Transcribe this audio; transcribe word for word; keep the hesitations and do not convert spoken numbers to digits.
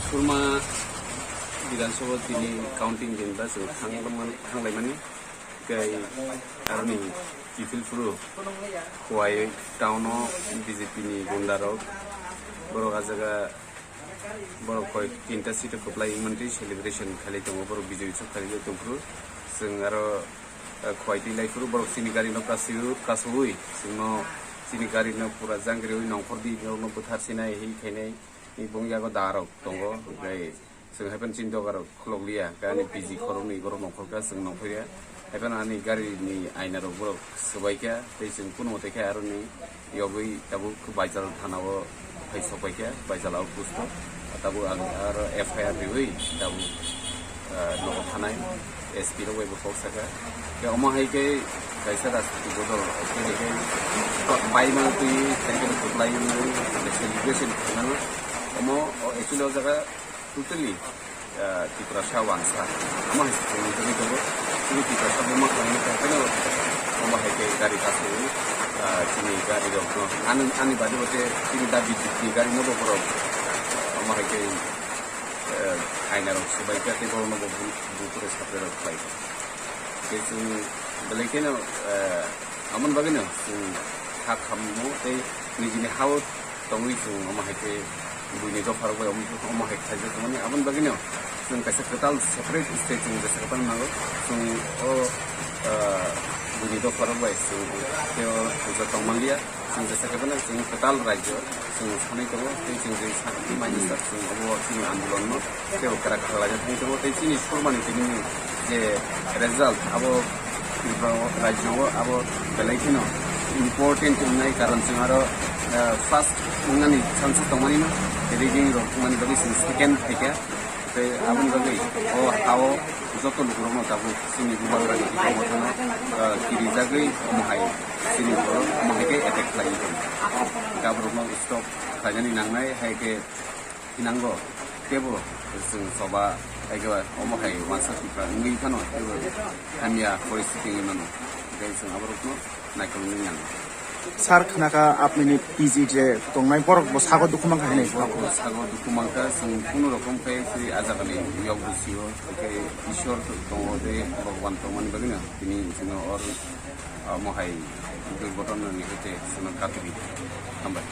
Surma Bidhan Sabha tini counting din ba chwng thang-, thanglaimani. Tei aroni kiphil phuru Khowai town o B J P ni gunda rok borok a jaga borok koi tinta seat o kwplai wngmani tei celebration khailai tongo, borok bijoy utsav khailai tongphuru. Chwng aro, eh, Khowai twi lai phuru borok chini gari no kasui, kasui chwngno chini gari no pura jang riui nongkhor di rok no bwthar sinai hi khainai. Ni bung yago da rok tongo, hwnkhe chwng haiphano chini doga rok khulok liya, hwnkhe ani P G khoroknwi borok nongkhor kha, chwng nongkhor ya. Haiphano ani gari ni aina rok borok swbai kha, tei chwng kunu mate khe aroni yogwi tabuk Baisal thana o phai sok pai kha, Baisal outpost o. Tabuk ang aro F I R riui tabuk, ah, nogo thanai. S P rok bai bo kok saka. Khe omo hai khe kaisa rajniti bodol, omo hai khe bai ma twi, hai khe kwplai wngwi, celebration khainano. Omo, o, actually o jaga totally, ah, Tiprasa wansa. Omo hai se chwng wngwi tongo. Chini Tiprasa buma khainani khe haino omo hai khe gari kasui, ah, chini gari rok no. Ani, ani badi bo khe chini da B J P ni gari no bo borok omo hai khe, eh, aina rok swbai kha tei borok no bo bu-, bu khe supply rok khlai kha. Tei chwng belai kheno, eh, amoni bagwino chwng kha khammo tei nijini ha-o tongwi chwng omo hai khe buini dopha rok bai omo, omo hai khaijak tongmani. Aboni bagwino chwng kaisa kwtal separate state chwng jesa kwtal nango. Chwng o, eh, buini dopha rok bai chwng tei o jotong manliya. Chwng jesa khe phano chwng kwtal rajyo chwng sanwi tongo, tei chwng je sa-, manjak chwng obo chini andolon no tei kwrak khlaijak thangwi tongo, tei chini surmani tini je result abo Tripura o rajyo o abo belai kheno important wngnai, karon chwng aro, eh, first wngnani chance tongmani no, reading rok wngmani bagwi chwng second phaikha. Tei aboni bagwi o ha-o joto lukurokno tabuk chini bubagrani bisingo mothano, ah, kirijagwi omo hai chini borok omo hai khe attack khlaiwi tong. Gaborokno stop khlainani nangnai, hai khe thinango teibo chwng choba hai khe omo hai uansa Tripura wngwi phano teibo hamya poristiti wngwi mano. Tei chwng aborokno naikolnani nango. Sir, khnakha apnini P G je tongnai borok bo sago dukhu mankha hinwi. Borok bo sago dukhu mankha, chwng kunu rokom khe chini a jagani yok bwsio, hwnkhe Ishwar tongo tei Bhagwan tongmani bagwino tini chwngno or, ah, mohai durghotonani hwnkhe chwngno katwi. Hambai.